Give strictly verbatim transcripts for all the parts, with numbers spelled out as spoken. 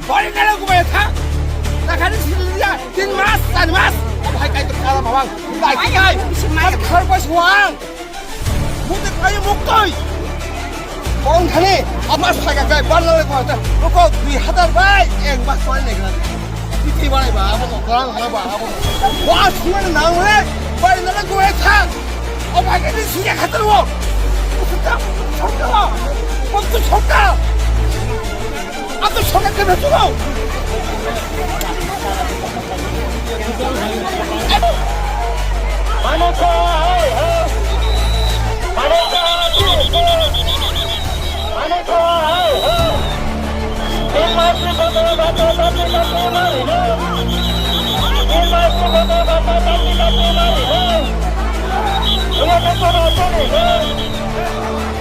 Bari nalo gumai tha. Takhani siliya tin mas, char mas. Bhai kai to kala bawang. Bai kai. Mas khar pas wang. Mute kai muktoi. Bong thani, amas phaga kai, ban nalo gumai tha. Roko dui hazar bai, ek mas soi ne gra. Bithi bai ba, abo to kala ba, abo. Wa suan nang le, bari nalo gumai tha. O bai kai siliya khatar wo. Sokta, sokta. Sokta. Aku sangat kena suruh. Manukho hai ho. Manukho hai ho. Manukho hai ho. Tin mas ni botol bata bata bata mari no. Tin mas ni botol bata bata bata mari no. Ini betul betul ni no.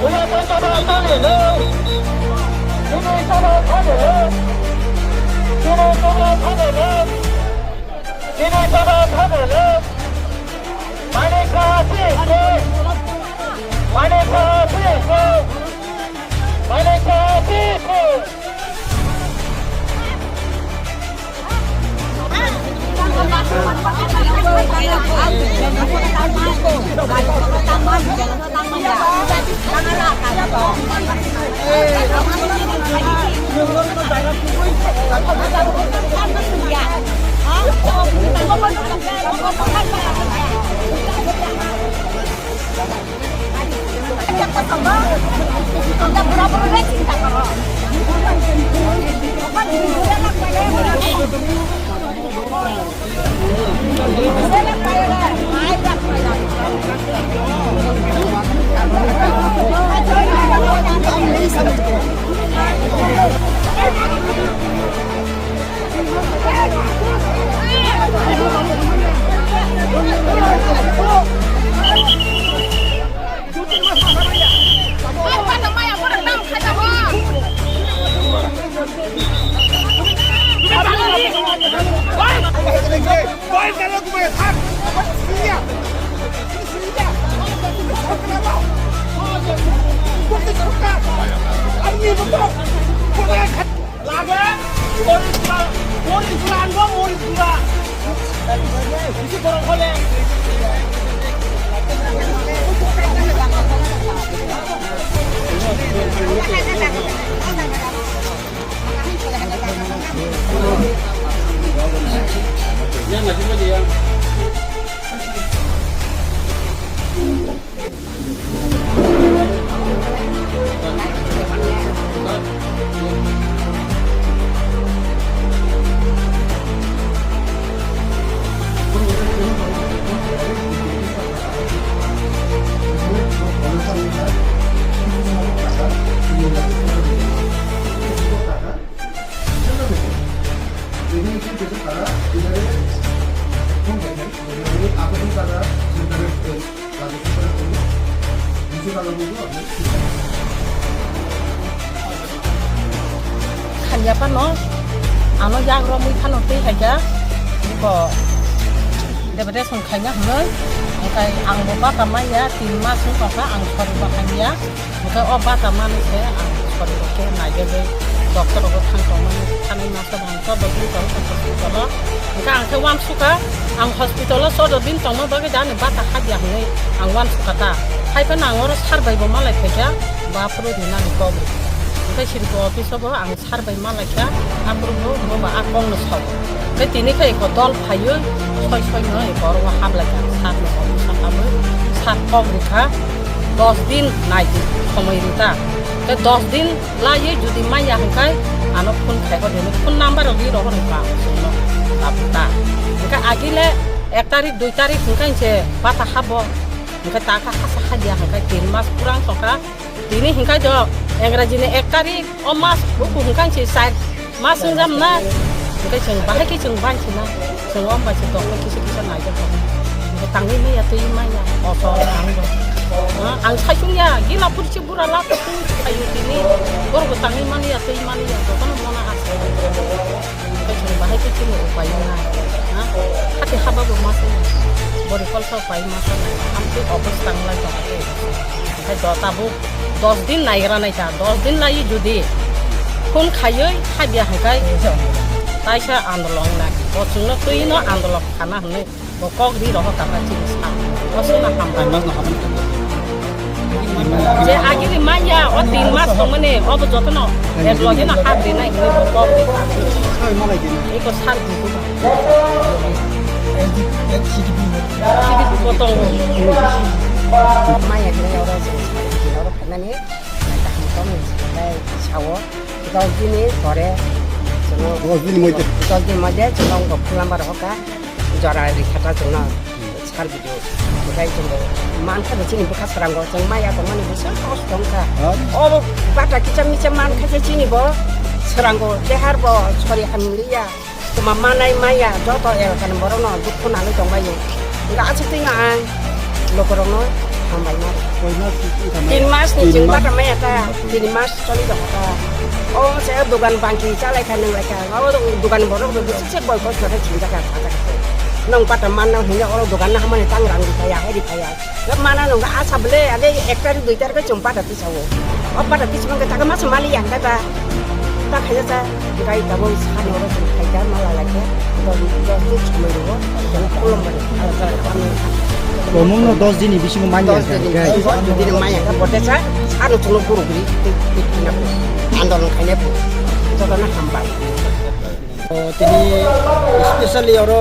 Ini betul betul ni no. Ini salah satu no. Ini salah satu no. Ini salah satu no. Manik Kasih. Manik Kasih. Manik Kasih. Lage, moris gura, moris gura, ang bo moris gura. Bisi borok hole. Khanya phano, ano yak romwi phano tei hai kha, iko depression khaina hwnwi, hwnkhe ang bo baka manya, tin mas wng tongkha ang sori bo hamya, hwnkhe o baka manwi se ang sori rok khe naigwi doctor rogo thang tongmani, thani masa. Ang chordo din tong hospital o. Hwnkhe ang khe uansukha, ang hospital o chordo din tongma bagwi da ani bata khabya hwnwi ang uansukha ta. Hai phano ang oro sir bai bo malai phaikha, bo aphuru rinani kok rikha. Hwnkhe siriko office o bo ang sir bai malaikha, aphuru bo, bo ba a kokno sao. Hwnkhe tini khe eko dol phaiwi soi soi no eko oro o hablai kha, sir no office o habwi sir kok rikha. dos din nai di, somoi rita. Te dos din laiwi jodi manya hwnkhe ano phone khai hor di, phone number rok ri rohor hwnkha chwngno tabuk ta. Hwnkhe agile ek tarik, dui tarik hwnkhe se bata habo. Hwnkhe ta kha hasa hadiya hwnkhe tin mas purang tongkha. Tini hwnkhe jo Engrajini ek tarik, o mas buku hwnkhe se char mas wngjam na. Hwnkhe chwng bahai khe chwng bai se na. Chwng o bai se tongkhe kisa kisa naijak tongo. Hwnkhe tangwi manya twi manya. Oso ang bo. Ha, ang saichung ya, gila purchi bura la to twi khayu tini. Borok bo tangwi manya twi manya. Jotono mona asa. Hwnkhe chwng bahai khe chini upai wngna, ha? Hati haba bo masa ya. Bori kolsa upai masa nai. Amtwi office tanglai tongkhe. Hwnkhe do tabuk dos din naigra nai ta. Dos din lai jodi phone khaiwi habya hwnkhe taisa andolong nai. Bo chwngno twi no andolong khana hwnwi. Bo kok ri rohor kha ta chini sa. Bo sona hambai. Ang mas no hambai. Je agini manya o tin mas tongmani obo jotono ek loge no hap rinai hinwi bo kok ri kha. Eko sar buku ba. Sidi buku tongo. Manya hinwi oro je sar buku oro phaimani kaham tongni tei sao dos dini pore chwngno dos dini moddhe. Dos dini moddhe chwngno wngkha phone number hoka jora ri kha ta chwngno. Sar video. Tei chwng bo mankha bo chini bwkha srango chwng maya tongmani bwswk kosto wngkha. Ha? O bata kicha micha mankha se chini bo srango dehar bo sori hamliya. Tuma manai maya joto elakani borokno dukhu nangwi tongbaio. Hwnkhe aswk twino ang lukurokno hambai ma. Koi mas wngkha na? Tin mas ni chwng bata maya ta. Tin mas. Choli rok ta. O se dogan bangki chalai kha nang lai kha. O dogan borok rok se se boi kos khe chinta kha kha kha. Nong pata man nang hinga oro dogan na hamani tang rang ri phaya, hai ri phaya. Ga mana nong ga asa bele age ek tarik dui tarik chum pata tisa o. O pata tisa mang ga ta ga mas mali yang ga ta. Ta kha ta ga ta bo sa no ro chum khai ta mala lai kha. Dos, dos din somoi rwo, chwng khulum mani, ala jora kha mani. Tomungno dos dini bisingo manya dos din, kha. Dos din manya kha, bote sa, ano chwngno guru guri, twi, twi, twi na, andolon khaina phu, jotono hambai. O, tini specially oro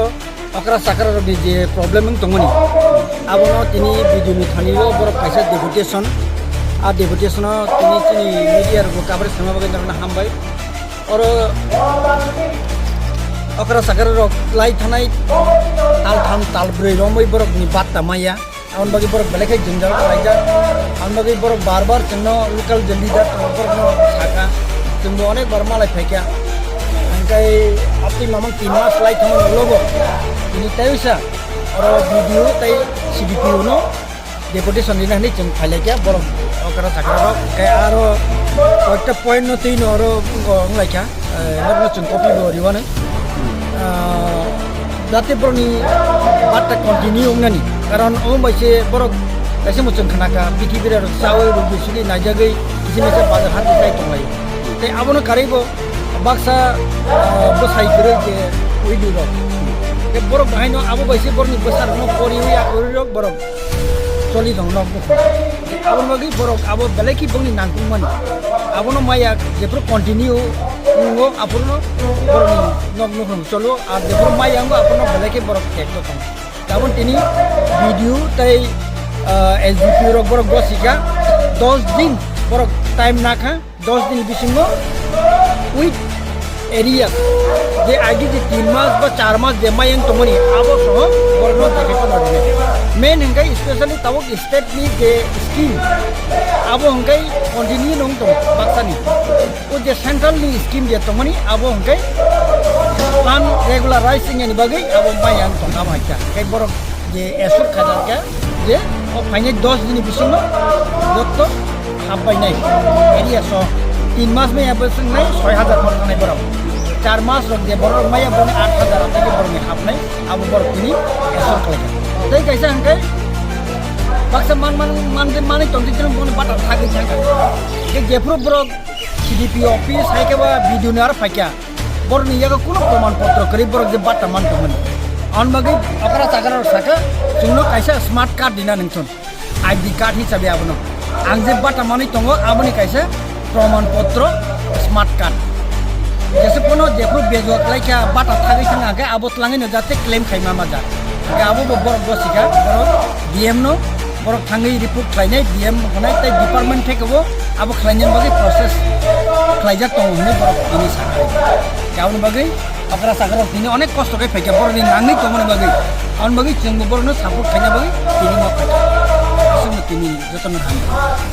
okra chakra rokni je problem wng tongmani, abono tini video ni thani o borok kaisa deputation, a deputation o tini chini media rok coverage khaima bagwi norokno hambai. Oro okra sakra rok lai thanai tal tham tal brwi romwi borok ni batta maya. Aboni bagwi borok belai khai jwngjal khlaijak. Aboni bagwi borok bar bar chwngno local je leader tongo borokno saka. Chwngbo onek bar malai phaikha. Hingkai atwi mamang tin mas lai thangmani ulo bo. Tini tei usa oro B D O tei C D P O no deputation rina hinwi chwng phailaikha borok okra chakra rok. Hingke aro koyekta point no twi no oro wnglaikha, eh, norokno chwng copy bo riwano. Ah, jate borokni batta continue wngnani, karon omo bai se borok kaisa muchung khnakha, bithi bera rok chawi rwgwi sugwi naijagwi kisa misa bazar hat rwchai tonglai. Tei abono karwi bo baksa, ah, bwsai kwrwi je widow rok. Tei borok bahaino abo bai se borokni bwsa rokno poriwi akorwi rok borok choli tong nok bukhuk. Aboni bagwi borok abo belai khe bongni nangkukmani. Abono maya jephuru continue wngo, aphuru borokni nok nukhung cholo, ar jephuru maya wngo, aphuru belai khe borok tekto tongo. Tabon tini B D O tei, ah, S D P O rok borok gosika dos din borok time nakha. Dos din bisingo with area je agi je tin mas ba char mas je mayang tongmani abo soho borokno jaga kono rwnai. Main hingkai specially tabuk state ni je scheme abo hingkai continue nong tong baksani. O je central ni scheme je tongmani abo hingkai pan regularize wngya ni bagwi abo mayang tong abo haikha. Hingkai borok je esur khajar khe je o phainai dos dini bisingo jotto hapbainai area so tin mas maya bwswngnai soi hajar hor thanai borok. Char mas rok je borok rok maya borokni aat hajar atai khe borokni hapnai abo borok tini esor khlaikha. Tei kaisa hwnkhe baksa man man man manwi tongdi tini borokni bata thagwi thangkha. Hwnkhe jephuru borok C D P office hai khe ba B D O ni aro phaikha. Borokni yago kuno proman potro kwrwi borok je batta man tongmani. Aboni bagwi okra chakra rok saka chwngno kaisa smart card dina nungthun. I D card hisabe abono. Ang je batta manwi tongo aboni kaisa proman potro smart card. Jese kono jephru bejua khlaikha batta thagwi thangkha hwnkhe abo twlangwino jate claim khaima majak. Hwnkhe abo bo borok gosika borok D M no Borok thangwi report khlainai, D M hwnai tei department thekebo abo khlainani bagwi process khlaijak tongo hwnwi borok tini sakha. Aboni bagwi okra chakrok tini onek kosto khe phaikha borokni nangwi tongmani bagwi. Aboni bagwi chwngbo borokno support khaina bagwi tini no phaikha. Aswkno tini jotono hamya.